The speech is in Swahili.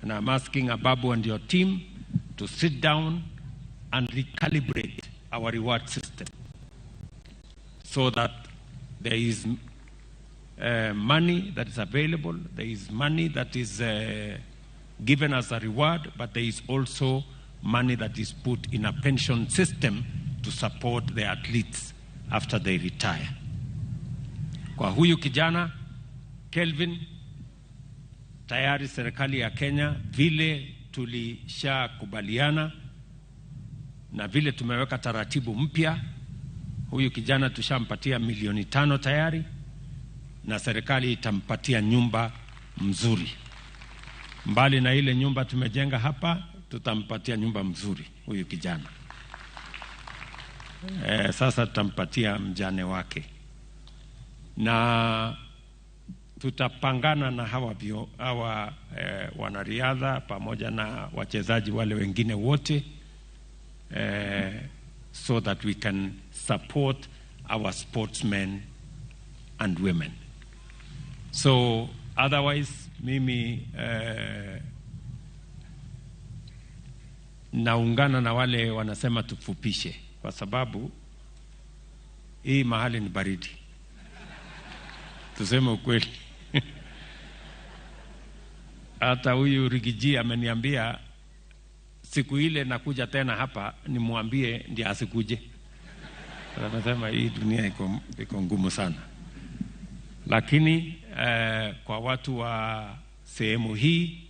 And I'm asking Ababu and your team to sit down and recalibrate our reward system so that there is money that is available, there is money that is given as a reward, but there is also money that is put in a pension system to support the athletes after they retire. Kwa huyu kijana Kelvin, tayari serikali ya Kenya vile tulishakubaliana na vile tumeweka taratibu mpya, huyu kijana tushampatia milioni 5 tayari, na serikali itampatia nyumba mzuri. Mbali na ile nyumba tumejenga hapa, tutampatia nyumba mzuri huyu kijana. Sasa tutampatia mjane wake na tutapangana na hawa wanariadha pamoja na wachezaji wale wengine wote so that we can support our sportsmen and women. So otherwise mimi naungana na wale wanasema tufupishe, kwa sababu hii mahali ni baridi, tuseme ukweli. Hata huyu Riggy G ameniambia siku ile nakuja tena hapa nimwambie ndiye asikuje. Anasema hii dunia iko ngumu sana, lakini kwa watu wa sehemu hii.